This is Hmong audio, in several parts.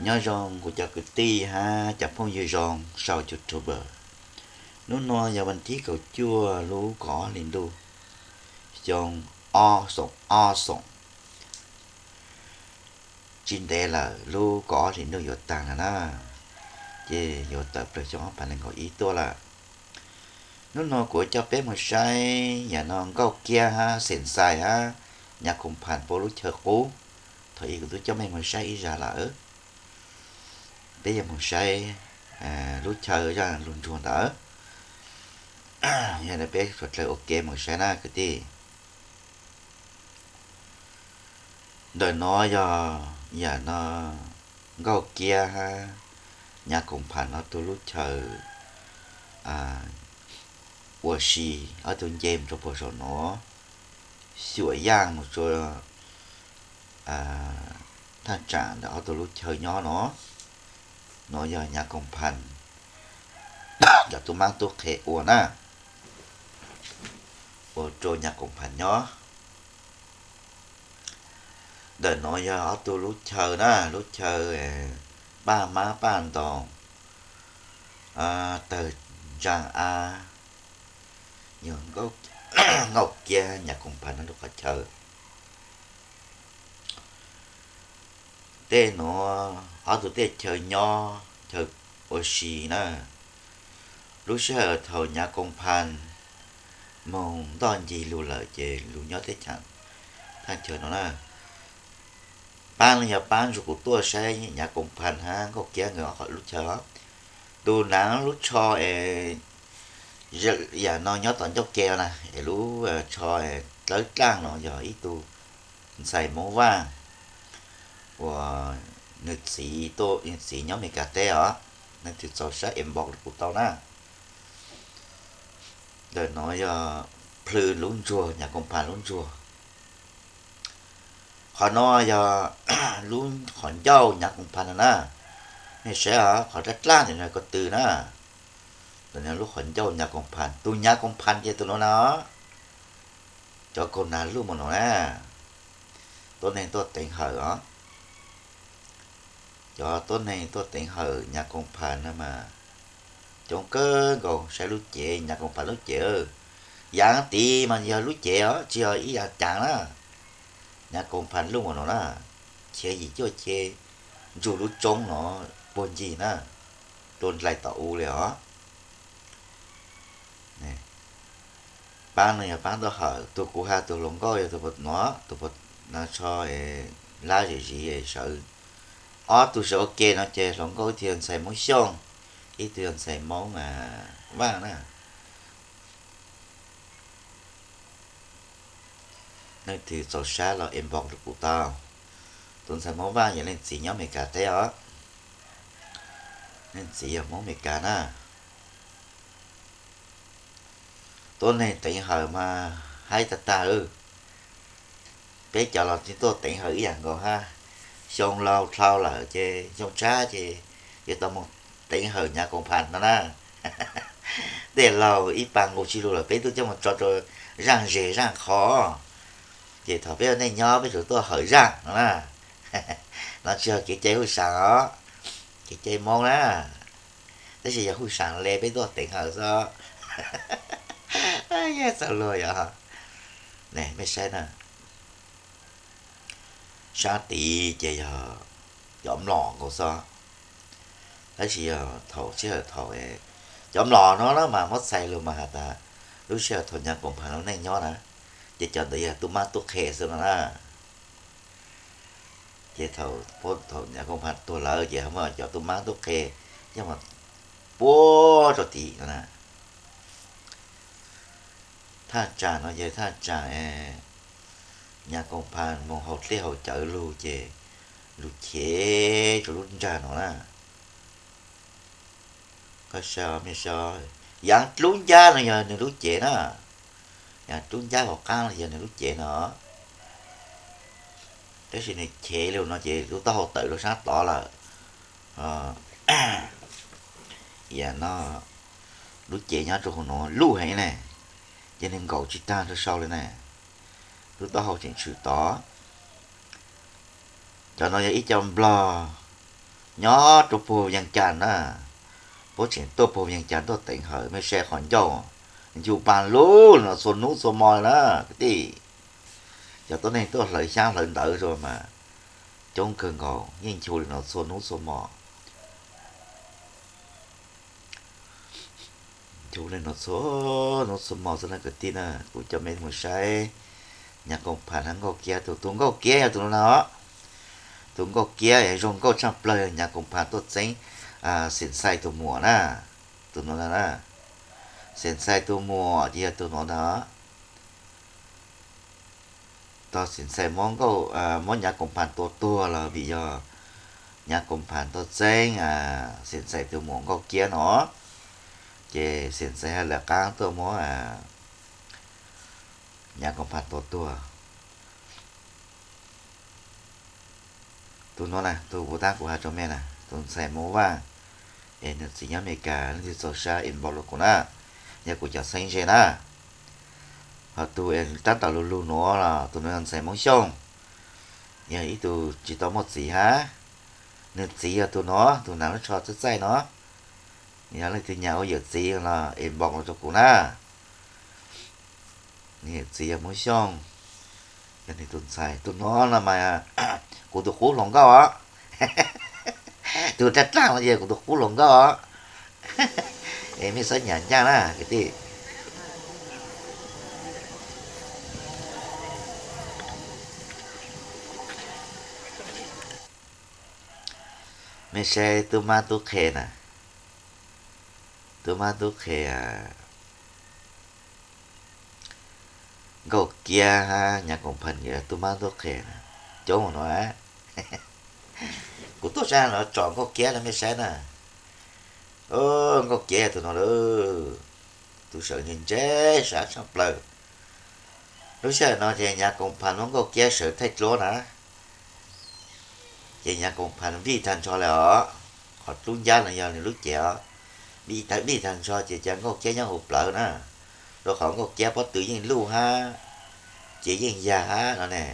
Nyob zoo kuv cov kwv tij hab cov phooj ywg zoo sau YouTuber. Hnub no yog vas thib kaum cuaj lub kaum ob hli ntuj, xyoo ob xoom ob xoom. Tsis ntev lawm lub kaum ob hli ntuj yuav taag lawm na, ces yuav tawm plaws xyoo ob phav nees nkaum ib tuaj lawm. Hnub no kuv coj peb moog saib yam no Nkauj Kiab hab Xeem Xais hab Nyav Koom Phas puab lub chaw qub. Thaum ub kuv twb coj mej moog saib ib zag lawm, peb yuav moog saib lub chaw zaj lug ntsuag ntawd. Yog li peb suav dlawg ua ke moog saib na kwv tij. Ntawm no yog yam no Nkauj Kiab hab Nyav Koom Phas ob tug lub chaw ua si, ob tug nce mus rua puag saum no, Xuam Yaaj mus rua thaj tsam ntawm ob tug lub chaw nyob no. No yog Nyav Koom Phas cov tub mab tub qhe ua na, ua rua Nyav Koom Phas nyob. Ntawm no yog ob tug lub chaw na, lub chaw paj mab paj ntoos, tawg ntsaag av, yog Nkauj Kiab Nyav Koom Phas nyob rua qhov chaw. Tej nuav ob tug tej chaw nyob chaw ua si na. Lub sij hawm thaum Nyav Koom Phas moog ntoj ncig lug lawm ces lug nyob teb chaws thaj chaw no na. Paab no yog paab ntsuag kuv tuaj saib Nyav Koom Phas hab Nkauj Kiab nkawd ob qhov lub chaw os. Tus naav lub tsho es yam no nyob tom ncauj ke na, es lub tsho dlawb dlaaj no yog ib tug ntxhais Moob Vaaj uas nws txiv tuaj, nws txiv nyob Amelikas teb os. Leej twg txaus sab inbox rau kuv tau na. Ntawm no yog plhws lub ntsuag, Nyav Koom Phas lub ntsuag. Qhov no yog lub qhov ncauj Nyav Koom Phas no na. Nej saib os, qhov dlawb dlaaj ntawm no ko tw na. Ntawm no lub qhov ncauj Nyav Koom Phas, tus Nyav Koom Phas ces tus nuav na. Cov kaug nav luj mus no na, tuab neeg tuaj teev hawm os. Cov tuab neeg tuaj teev hawm Nyav Koom Phas no mas coob kawg nkaus. Saib lub cev, Nyav Koom Phas lub cev, yaav tid mas yog lub cev os, tsis yog ib yaav caav na. Nyav Koom Phas luj mus no na, chav yim cuaj chav ntsug lub tsoob no puag ncig na, tuaj ndlaig tom u li os. Paab no yog paab tuaj hawm, tug kuv has tug hluas nkauj yog tug puas no, tug puas no tsho lab zim ziv sawv. Ob tug sawv ua ke no ces hluas nkauj ib tug yog ntxhais Moob Xyooj, ib tug yog ntxhais Moob Vaaj na. Leej twg txaus sab los inbox rau kuv tau. Tus ntxhais Moob Vaaj yog leej txiv nyob Amelikas teb os. Leej txiv yog Moob Amelikas na. Tuab neeg teev hawm mas haib tag tag. Peb cov los tsis tuaj teev hawm ib yam nkaus hab. Xyoo laus dlhau lawm ces xyoo tshab ces yuav tau moog teev hawm Nyav Koom Phas no na. Tej laug ib pas nqus tsis lug lawm peb tuaj coj moog tso rau zaaj zes zaaj qho, ces thaum peb ua neej nyob peb tsum tuaj hawm zaaj no na. No tsis yog kev cai huj saam os, kev cai Moob na. Tab sis yog huj saam le peb tuaj teev hawm xwb. Txaus luag yog, nej saib na. Sab tid ces yog cov mlom nkaus xwb. Tab sis yog thaum sij hawm thaum cov mlom no na mas muab txhais lug mas has tas lub sij hawm thaum Nyav Koom Phas lub neej nyob na, ces cov ntawd yog tub mab tub qhe xwb no na. Ces thaum, thaum Nyav Koom Phas tuag lawm ces ho muab cov tub mab tub qhe coj mus puag rau tim no na. Thaj tsam no ces thaj tsam Nyav Koom Phas moog haus dlej haus cawv lug ces lug chev rau lub nraag no na. Koj saib, yaav dlub ncab no yog nws lub cev na. Yaav dlub ncab hauv qaab no yog nws lub cev no. Tab sis nws chev lug no ces lub taub hau tawm rau saab tod lawm. Yam no lub cev nyob rau hauv no luj heev ne, ces nws nkaum tsis taag rau sau li ne. Lub taub hau tseem tshwm tod. Cov no yog ib co nplog Nyob rau puag Yees Cas na, puab tseem tuaj puag Yees Cas tuaj teev hawm, mej saib qhov ncauj, ncu paag lug li no txhua nub txhua mo na kwv tij. Cov tuab neeg tuaj hlawv xyaab hlawv ntawv rua mas coob kawg nkaus, yeej ncu li no txhua nub txhua mo. Ncu li no txhua nub txhua mo xwb na kwv tij na. Kuv coj mej mus saib Nyav Koom Phas hab Nkauj Kiab. Tus, tus Nkauj Kiab yog tus nuav na os. Tus Nkauj Kiab zoo nkauj tshaaj plawg yog Nyav Koom Phas tuaj txeeb Xeem Xais tus muam na. Tus nuav na, Xeem Xais tus muam ces yog tus nuav na. Tog Xeem Xais muab, muab Nyav Koom Phas tua tuag los vim yog Nyav Koom Phas tuaj txeeb Xeem Xais tus muam Nkauj Kiab no, ces Xeem Xais hab lawv qaab tuaj muab Nyav Koom Phas tua tuag. Tus nuav na, tus puv tab kuv has rua mej na, tus ntxhais Moob Vaaj, es nwg txiv nyob Amelikas, leej twg txaus sab inbox rua kuv na, yog kuv cov txheeb ze na. Ho tus es tab tom lug lug nuav los tus nuav yog ntxhais Moob Xyooj, yog ib tug tsis tau muaj txiv hab. Nwg txiv yog tus nuav, tus naav lub tsho txaij txaij no. Yog leej twg nyam ua yawm txiv los inbox rua kuv na. Nwg yawm txiv yog Moob Xyooj, yog nwg tus ntxhais. Tus nuav no mas kuv tus qub hluas nkauj os. Tus dlaag dlaag no yog kuv tus qub hluas nkauj os. Es mej xaav nyam ncaaj na kwv tij. Mej saib tub mab tub qhe na, tub mab tub qhe Nkauj Kiab hab Nyav Koom Phas tub mab tub qhe na, coob nuav. Kuv tuaj sab no tsom Nkauj Kiab rua mej saib na. Nkauj Kiab yog tus nuav lawm, tus sawv ntse ntse sab tshaj plaws. Lub sij hawm no ces Nyav Koom Phas muab Nkauj Kiab sawv thaij dluab na. Ces Nyav Koom Phas vij tag nrho lawm os. Qhov dlub ncab no yog nws lub cev os. Vij tag nrho ces ca Nkauj Kiab nyob huv plawv na, rua qhov Nkauj Kiab pob tw yeej luj hab, cev yeej yag hab no ne.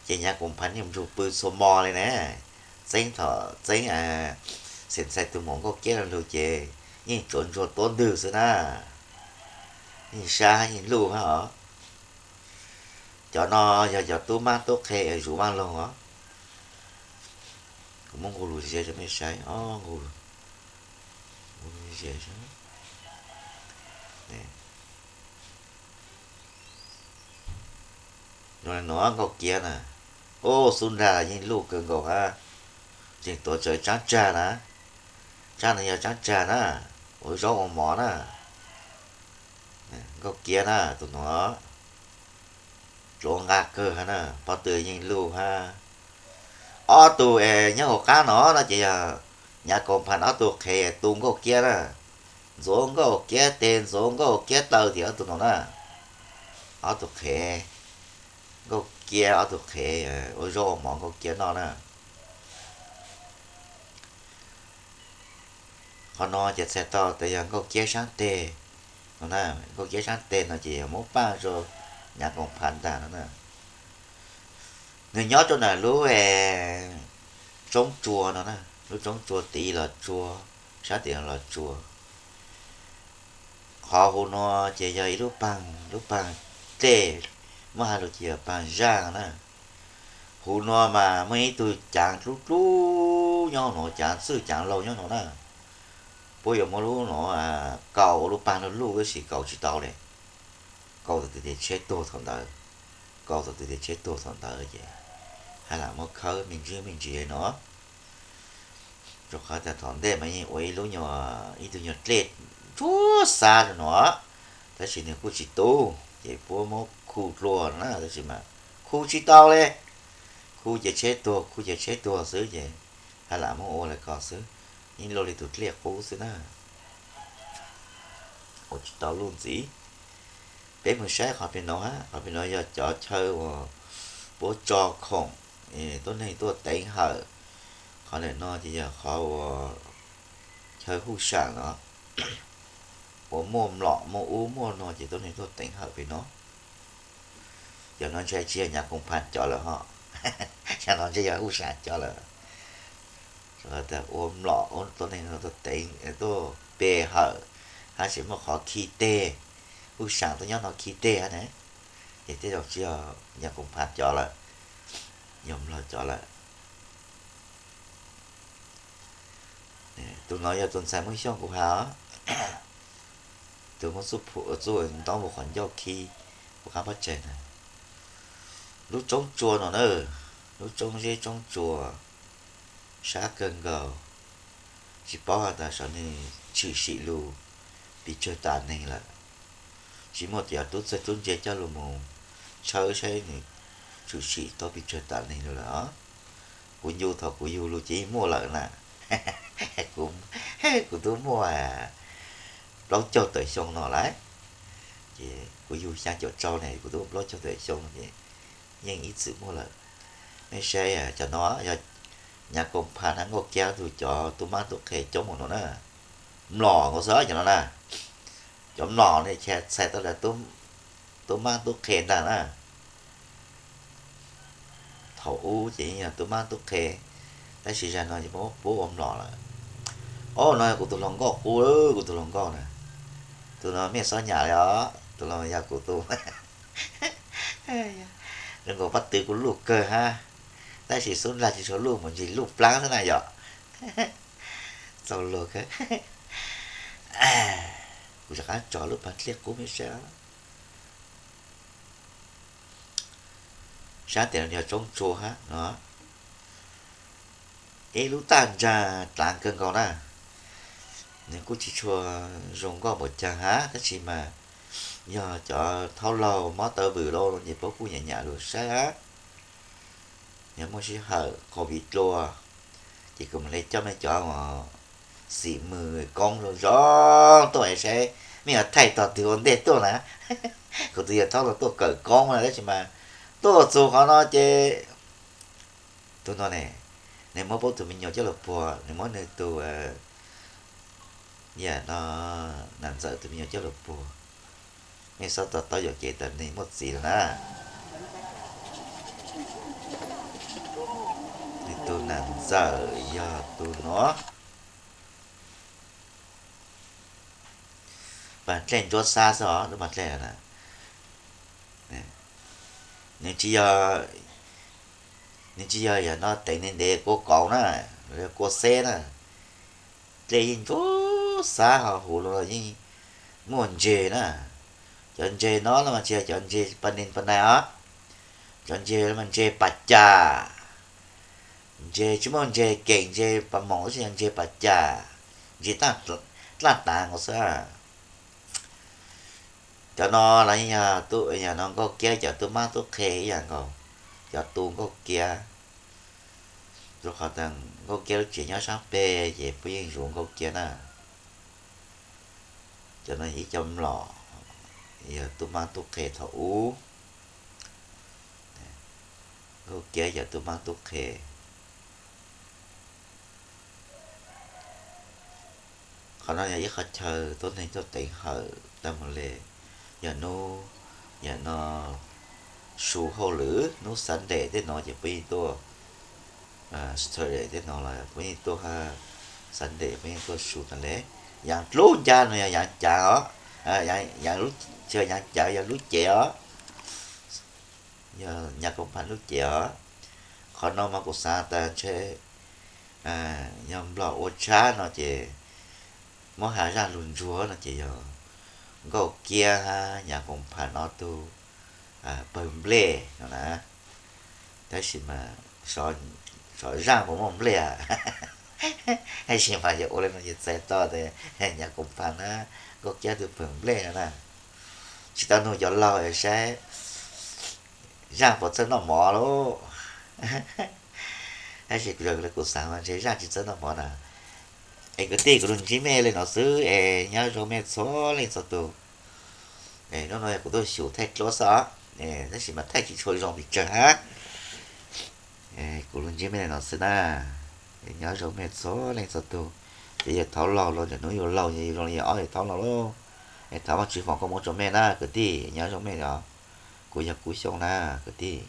Ces Nyav Koom Phas yeej nrug pw txhua mo li ne. Txeeb thaum txeeb Xeem Xais tus muam Nkauj Kiab lug ces yeej tsuav ntsuag tuab ntwg xwb na. Yeej sab hab yeej luj hab os. Cov no yog cov tub mab tub qhe es zuv Vaaj Loog os. Kuv muab nqus lus ze rua mej saib, nqus lus ze. Nuav Nkauj Kiab na, ub, xub nrag yeej luj kawg nkaus hab, tseem tuav tsawv tsaab tsag na. Tsaab no yog tsaab tsag na, ua zaub ua mov na. Nkauj Kiab na, tus nuav tsuav nqa kawg hab na, pob tw yeej luj hab. Ob tug es nyob hauv qab no no ces yog Nyav Koom Phas ob tug qhev tu Nkauj Kiab na. Ntxuav Nkauj Kiab teg, ntxuav Nkauj Kiab taw tim ob tug no na. Ob tug qhev, Nkauj Kiab ob tug qhev ua zaub ua mov Nkauj Kiab noj na. Qhov no ces txhais tau tas yog Nkauj Kiab saab teg no na. Nkauj Kiab saab teg no ces yog muab paaj rua Nyav Koom Phas ntag no na. Nws nyob rua ntawm lub tsoob tsua no na, lub tsoob tsua tim los tsua, sab tim los tsua. Qhov huv nua ces yog ib lub paag, lub paag dlej, muab has lug ces yog paag zaj na. Huv nua mas muaj ib tug caav dlub dlub nyob huv nua, caav txwj caav laug nyob huv nua na. Puab yuav muab lub nua kaus ua lub paag luj luj tab sis kaus tsis tau li. Kaus tau tus tes tsheb tuag thaum ntawd, kaus tau tus tes tsheb tuag thaum ntawd ces hab lam muab khawb me ntsis me ntsis li no. Rua qhov tas thaum ntej mas yeej ua ib lub nyuag, ib tug nyuag dlej ntsuab xav rua nua, tab sis nws kuj tsis tu, ces puab muab khu dlua na, tab sis mas khu tsis tau li. Khu ces tsheb tuag, khu ces tsheb tuag xwb ces hab lam muab ua li ko xwb, yeej luaj li tus dlej qub xwb na. Ua tsis tau luj ntxiv. Peb mus saib qhov pem no hab, qhov pem no yog cov chaw uas puab tso khoom, tuab neeg tuaj teev hawm. Qhov ntawm no ces yog qhov uas chaw huj sam no, uas muaj mlom muaj ub muaj no ces tuab neeg tuaj teev hawm pem no. Cov no ntshe tsis yog Nyav Koom Phas cov lawm ho. Cov no ntshe yog huj sam cov lawm. Ua mlom ua tuab neeg no tuaj teev tuaj pe hawm, hab tseem muaj qhov khi teg, huj sam tuaj nyob no khi teg hab na. Ces tej zaum tsis yog Nyab Koom Phas cov lawm, yog Nplog cov lawm. Tus no yog tus ntxhais Hmoob Xyooj kuv has os, tus Hmoob Xub Phu, txuj ntoo mus qhov ncauj khi kuv qab pob tsaig na. Lub roob tsua no na, lub roob zeb roob tsua, sab kawg nkaus. Tsis paub has tas xyov nws tshwm sim lug pes tsawg tas neeg lawm. Tsis muaj cov tub txawj tub ntse coj lug mus tshawb saib nws tshwm sim tau pes tsawg tas neeg lug lawm os. Kuv ncu thaum kuv yug lug ces yeej muaj lawm na. Kuv tub muaj plaub caug tawm xyoo no lawm. Ces kuv yug xyaa caum rau ne, kuv tub muaj plaub caug tawm xyoo ces yeej ib txwm muaj lawm. Nej saib cov no yog Nyab Koom Phas hab Nkauj Kiab tug cov tub mab tub qhe coob mus no na. Mlom nkaus xwb cov no na. Cov mlom ne txhais tau tas tub mab tub qhe ntag na. Thaum ub ces yeej yog tub mab tub qhe, tab sis zag no ces muab pub ua mlom lawm. Ob no yog kuv tus hluas nkauj qub, kuv tus hluas nkauj na. Tus no mej xob nyam li os, tus no yog kuv tus zoo nkaus pob tw kuj luj kawg hab, tab sis xub nrag tsis tshua luj mus ntsis luj plaab xwb na yom. Txaus luag kawg. Kuv rov qab tso lub pas dlej qub mej saib. Sab tes no yog roob tsua hab no, ib lub taj nraag dlaav kawg nkaus na. Nws kuj tsis tshua zoo nkauj npaum caag hab, tab sis mas yog cov thaub laug mob taw vwm lauj ces puab kuj nyam nyam lug saib hab. Yog muaj sij hawm COVID dlua ces kuv mam le coj mej cov xim mws koob zoo zoo tuaj saib mej yuav thaij tog twg ua ntej tuaj na. Kuv tus yawg thaub laug tuaj kawm koob na, tab sis mas tuaj txug qhov no ces tug no ne, nws muab puab tug me nyuam coj lug puag, nws muab nws tug, yam no, Nam Ntxawm tug me nyuam coj lug puag. Mej xob to taub yuam kev tas nwg muaj txiv lawm na. Nws tug Nam Ntxawm yog tug nuav. Pas dlej ntsuab xab xwb os, lub pas dlej na. Nws tsis yog, nws tsis yog yam no teev ntev ntev kua kauv na, los yog kua xeb na. Dlej yeej ntsuab xab, ho huv lug los yeej muaj ntseg na. Cov ntseg no los mas tsis yog cov ntseg pa ni pa nai os. Cov ntseg no mas ntseg pas cas, ntseg tsis muaj ntseg keem ntseg pas moos, tab sis yog ntseg pas cas, ntseg dlaaj tav nkaus xwb. Cov no los yeej yog, yog no Nkauj Kiab cov tub mab tub qhe ib yam nkaus, cov tu Nkauj Kiab. Rua qhov tas Nkauj Kiab lub tsev nyob saab peg ces puab yeej zuv Nkauj Kiab na. Cov no yog ib co mlom, yog tub mab tub qhe thaum ub. Nkauj Kiab cov tub mab tub qhe. Qhov no yog ib qhov chaw tuab neeg tuaj teev hawm tag mus le. Yog nub, yam no su hauj lwm, nub Sunday tej no ces puab yeej tuaj, Saturday tej no los puab yeej tuaj, Sunday puab yeej tuaj su tas le. Yaav dlub ncaj no yog yaav cav os, yaav, yaav cav yog lub cev os, yog Nyab Koom Phas lub cev os. Qhov no mas kuv xaav tas ntshe yog Nplog ua tshab no ces muab has zaaj lug ntsuag no ces yog Nkauj Kiab hab Nyab Koom Phas no tug pawg nplej no na. Tab sis mas xyov zaaj puas muaj nplej, tab sis mas yog ua le no ces txhais tau tas Nyab Koom Phas na, Nkauj Kiab tug pawg nplej no na. Tsis tau nug cov laug saib zaaj puas txawj noj mov lauj. Tab sis kuv, kuv xaav mas ntshe zaaj tsis txawj noj mov na. Es kwv tij, kuv lug ntsib mej le no xwb es nyob zoo mej txhua leej txhua tug. Hnub no kuv tuaj xyum thaij dluab xwb os, tab sis mas thaij tsis tshua zoo pes tsawg hab. Kuv lug ntsib mej le no xwb na. Nyob zoo mej txhua leej txhua tug. Ces yawg thaub laug los ntawm hnub yug laug, yug zoo li yawg ob yawg thaub laug lauj. Es thov Vaajtswv foom koob moov rua mej na kwv tij, nyob zoo mej os. Kuv yog Kub Xyooj na kwv tij.